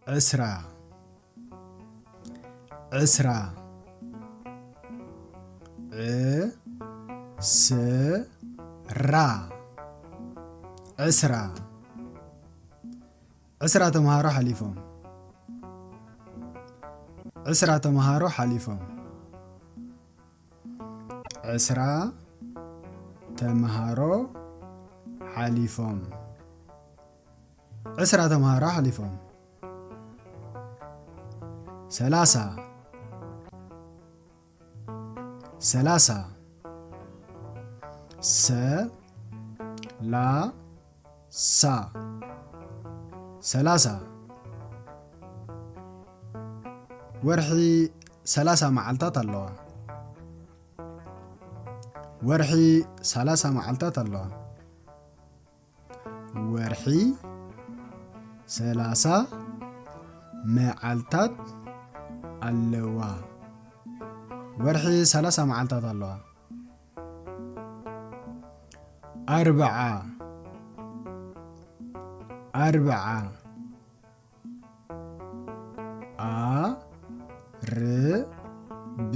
ዕስራ። ዕስራ። ዕ ስ ራ። ዕስራ። ዕስራ ተምሃሮ ሓሊፎም። ዕስራ ተምሃሮ ሓሊፎም። ዕስራ ተምሃሮ ሓሊፎም። ዕስራ ተምሃሮ ሓሊፎም። ሰላሳ። ሰላሳ። ሰ ላ ሳ። ሰላሳ። ወርሒ ሰላሳ መዓልታት ኣለዋ። ወርሒ ሰላሳ መዓልታት ኣለዋ። ወርሒ ሰላሳ መዓልታት ኣለዋ። ወርሒ ሰላሳ መዓልታት ኣለዋ። ኣርብዓ። ኣርብዓ። ኣ ር ብ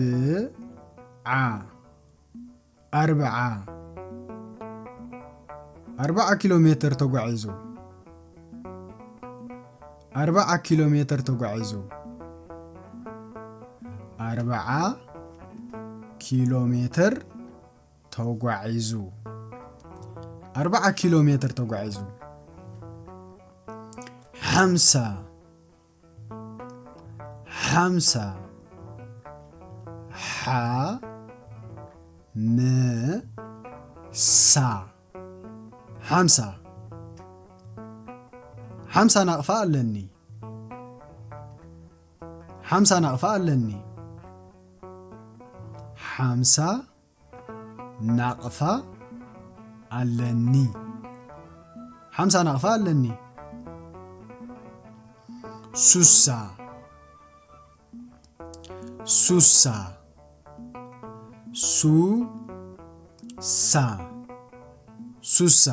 ዓ። ኣርብዓ። ኣርብዓ ኪሎ ሜትር ተጓዒዙ። ኣርብዓ ኪሎ ሜትር ተጓዒዙ። ኣርብዓ ኪሎ ሜትር ተጓዒዙ። ኣርብዓ ኪሎ ሜትር ተጓዒዙ። ሓምሳ። ሓምሳ። ሓ ም ሳ። ሓምሳ። ሓምሳ ናቕፋ ኣለኒ። ሓምሳ ናቕፋ ኣለኒ። ሓምሳ ናቕፋ ኣለኒ። ሓምሳ ናቕፋ ኣለኒ። ሱሳ። ሱሳ። ሱ ሳ። ሱሳ።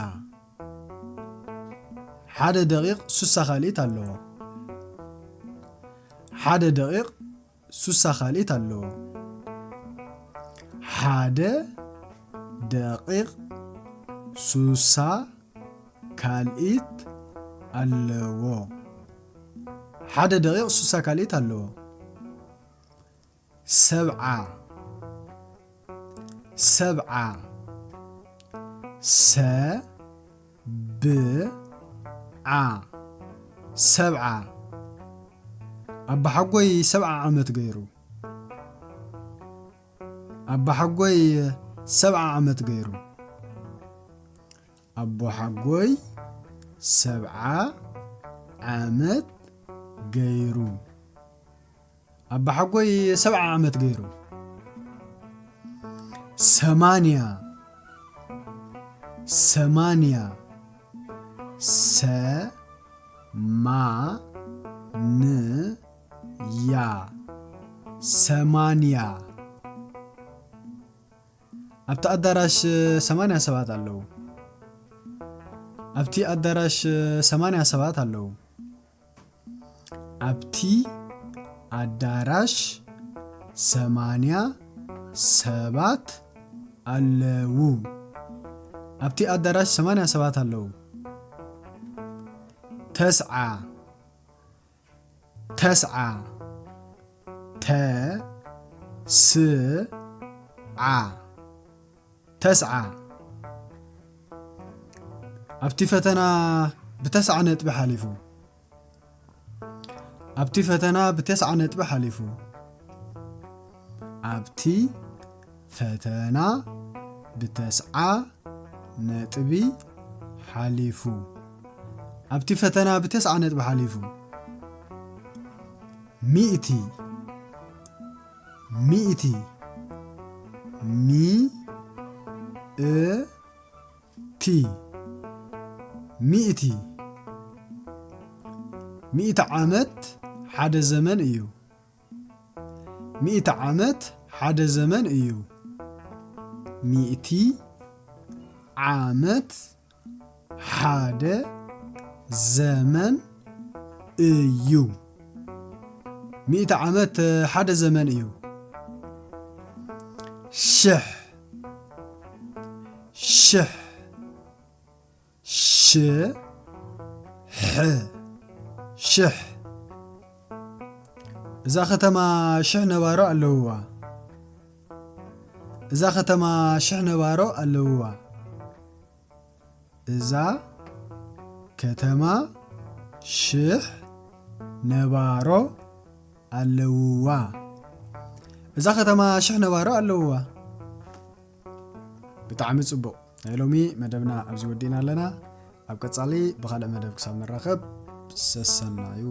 ሓደ ደቂቕ ሱሳ ካልኢት ኣለዎ። ሓደ ደቂቕ ሱሳ ካልኢት ኣለዎ። ሓደ ደቂቕ ሱሳ ካልኢት ኣለዎ። ሓደ ደቂቕ ሱሳ ካልኢት ኣለዎ። ሰብዓ። ሰብዓ። ሰ ብ ዓ። ሰብዓ። ኣባሓጎይ ሰብዓ ዓመት ገይሩ። ኣባሓጎይ ሰብዓ ዓመት ገይሩ። ኣቦሓጎይ ሰብዓ ዓመት ገይሩ። ኣባሓጎይ ሰብዓ ዓመት ገይሩ። ሰማንያ። ሰማንያ። ሰ ማ ን ያ። ሰማንያ። ኣብቲ ኣዳራሽ ሰማንያ ሰባት ኣለዉ። ኣብቲ ኣዳራሽ ሰማንያ ሰባት ኣለዉ። ኣብቲ ኣዳራሽ ሰማንያ ሰባት ኣለዉ። ኣብቲ ኣዳራሽ ሰማንያ ሰባት ኣለዉ። ተስዓ። ተስዓ። ተ ስ ዓ። ተስዓ። ኣብቲ ፈተና ብተስዓ ነጥቢ ሓሊፉ። ኣብቲ ፈተና ብተስዓ ነጥቢ ሓሊፉ። ኣብቲ ፈተና ብተስዓ ነጥቢ ሓሊፉ። ኣብቲ ፈተና ብተስዓ ነጥቢ ሓሊፉ። ሚእቲ። ሚእቲ። ሚ እ ቲ። ሚእቲ። ሚእቲ ዓመት ሓደ ዘመን እዩ። ሚእቲ ዓመት ሓደ ዘመን እዩ። ሚእቲ ዓመት ሓደ ዘመን እዩ። ሚእቲ ዓመት ሓደ ዘመን እዩ። ሽሕ ሽሕ ሽሕ ሽሕ እዛ ከተማ ሽሕ ነባሮ ኣለውዋ። እዛ ከተማ ሽሕ ነባሮ ኣለውዋ። እዛ ከተማ ሽሕ ነባሮ ኣለውዋ። እዛ ከተማ ሽሕ ነባሮ ኣለውዋ። ብጣዕሚ ጽቡቕ። ናይ ሎሚ መደብና ኣብዚ ወዲእና ኣለና። ኣብ ቀጻሊ ብኻልእ መደብ ክሳብ ንራኸብ ሰሰናዩ።